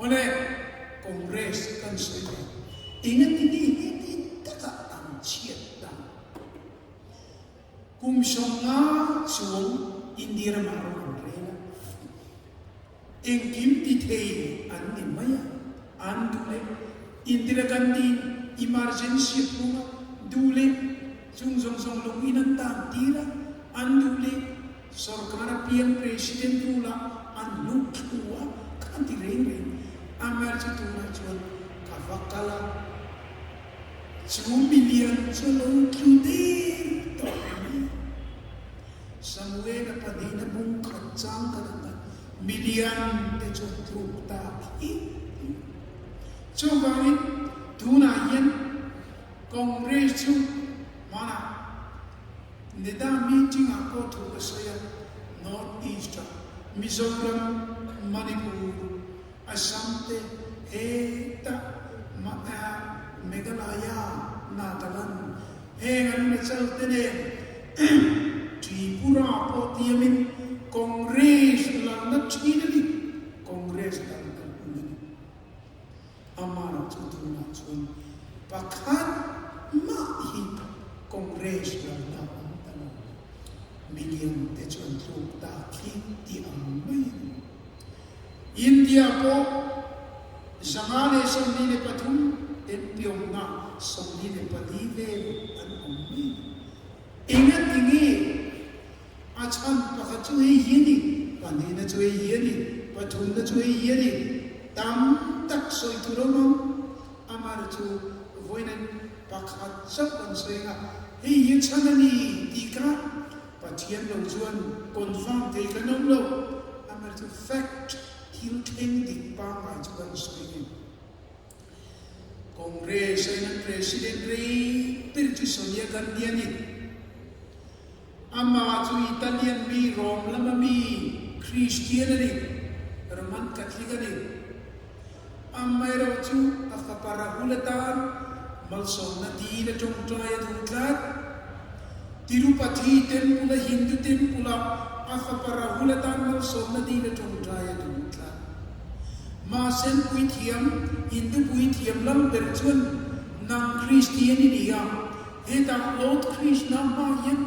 Awle, Congress kan sawi ve. Engati nge heti taka an chhiat dan? Kum 50 chuang India ramah rawng an rel a. Engkim ti thei an ni mai a, an duh leh Indira Gandhi emergency a phung a, duh leh chung zawng zawng lung in an tan tir a, an duh leh sorkar a piang president rule ah an hnuk thlu a, kha ti reng reng. Amar chu tunah chuan ka va kal a, chu milian chu a lo tlu der tawh mai a. Samuela pahnihna bung khat chang khat ang a, milian te chu an tluk ta khi ti. Chuvangin tunah hian Congress chu hmanah NEDA meeting ah pawh thu ka sawi a, North East ah Mizoram, Manipur, Assam te hetah Meghalaya, Nagaland heng Arunachal te nen Tripura pawh tiamin Congress lalna thin a ni, Congress lalna hmun a ni. Amah chu tunah chuan pakhat mah hi Congress lalna a awm ta lo. Million te chuan tluk ta khi ti ang mai a ni. India pawh 123 MP awmna 24 vel an awm mai a ni. Engati nge a chhan pakhat chu hei hi a ni, pahnihna chu hei hi a ni, pathumna chu hei hi a ni, tam tak sawi tur awm ang. Amaherawhchu vawiin pakhat chauh kan sawi ang a, hei hi a chhan a ni tih kha Pathian lo chuan confirm thei kan awm lo, amaherawhchu fact, thil thleng dik pangngai chu kan sawi a ni. Congress a in President rei ber chu Sonia Gandhi a ni. Amah chu Italian mi, Rome lama mi, Christian a ni, Roman Catholic a ni. Amaherawhchu chu a fapa Rahul atan malsawmna dil a tawngtai a duh tlat. Tirupati Temple-a Hindu Temple-ah a fapa Rahul atan malsawmna dil a tawngtai a duh tlat. Mahse puithiam, Hindu puithiam lam ber chuan nang Kristian i ni a, hetah Lord Krishna hma hian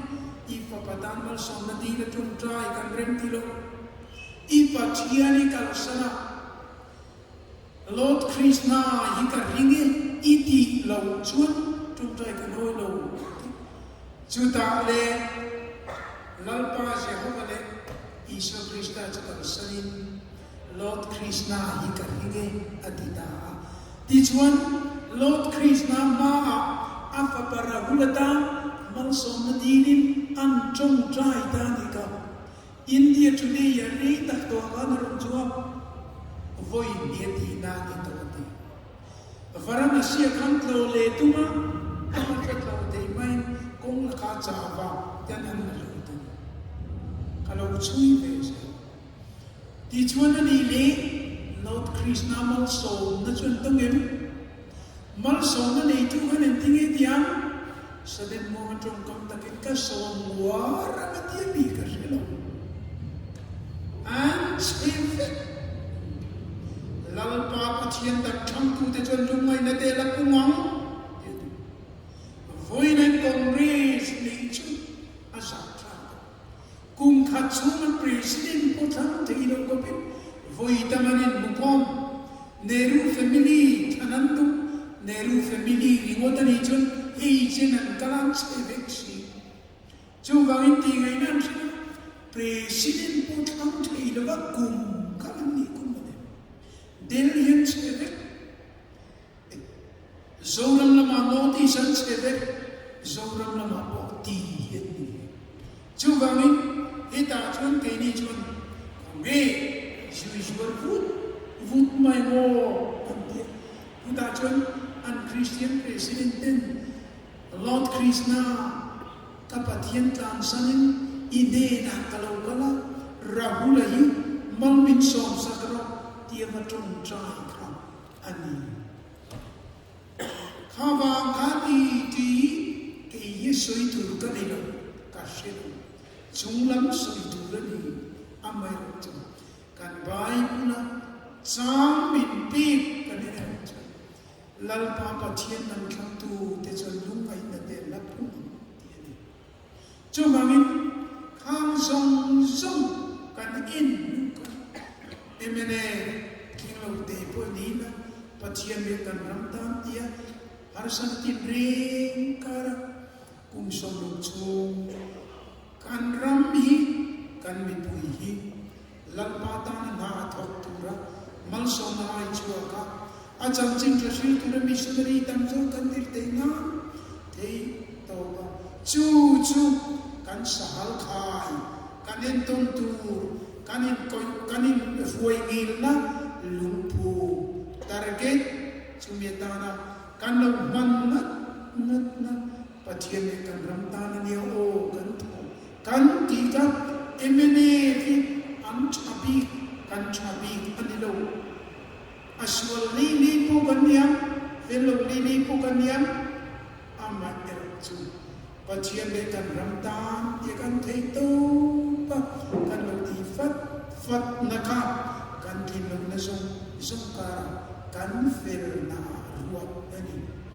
i fapa tan malsawmna dil a tawngtai kan rem ti lo. I Pathian i kalsan a, Lord Krishna hi ka ring e i tih loh chuan tawngtai kan hawi lo tih. Chutah le Lalpa Jehova leh Isua Krista chu kalsanin Lord Krishna hi ka ring e a ti ta a. Tichuan Lord Krishna hmaah a fapa Rahula tan malsawmna dilin an tawngtai ta a nih kha. India Today a rei tak tawh khan a rawn chhuak vawi hnih a tih nan i tawh a ti. Varanasi a khan tlo leh tum a, a hla tlo thei maiin kawng laka chah vang ten an la lut a ni. Ka lo chhui ve zel. Tichuan a nih leh Lord Krishna malsawmna chu an tawng em? Malsawmna neitu khan engtin nge tiang? Sudden muang a tawngkam takin ka sawm uar ang a ti a mi ka hre lo. An chhe vek. Lalpa Pathian tak thlangtute chuan lungngaihna te la pung ang ti a ti. Vawiin Congress neih chu a zah thlak ta. Kum khat chhung an President pawh thlang thei lo khawpin vawi tam an inhmukhawm. Nehru family thlan an duh. Nehru family ringawt a nih chuan hei chen an kal an chhe vek si. Chuvangin tih ngaihna an hre lo. President pawh thlang thei lova kum kal an nih kum a ni. Delhi an chhe vek. Zoram lamah notice an chhe vek, Zoram lamah pawh ti hi an ni ve. Chuvangin hetah chuan keini chuan khawnge zui zual vut vut mai maw an ti a. Chutah chuan an Christian President ten Lord Krishna ka Pathian tlansanin i hnenah ka lo kal a, Rahula hi mal min sawmsak rawh tia va tawngtai kha a ni. Kha vang kha ti ti kei hi sawi tur ka ni lo, ka hre lo. Chunglam sawi tur a ni, amaherawhchu kan Bible-a. Chang min bik kan en erawh chuan Lalpa Pathian lam thlangtu te chuan lungngaihna te la phung ang tih a ni. Chuvangin khang zawng zawng kan en hnu kha mla thleng lo te pawh ni ila Pathian leh kan ram tan tia harsan tin reng kara kum 60 chhung kan ram hi kan mipui hi Lalpa tana hna a thawk tura malsawmna ai chhuak a, a chanchin tha hril tura missionary tam zawk kan tir thei nan thei tawp a. Chu chu kan sahal khai, kan entawn tur, kan inkawih, kan inruai ngilna lungphu, target, chumi atana kan lo hman ngat ngatna Pathian leh kan ram tan a nia aw kan thaw kan tih kha mnf hi an tha bik kan tha bik a ni lo. A sual lei lei pawh kan niam, fel lo lei lei pawh kan niam, amah erawh chu Pathian leh kan ram tan tia kan thei tawp a, kan lo ti fat fat na kha kan tlin lohna zawng zawng karah kan felna ah ruat a ni.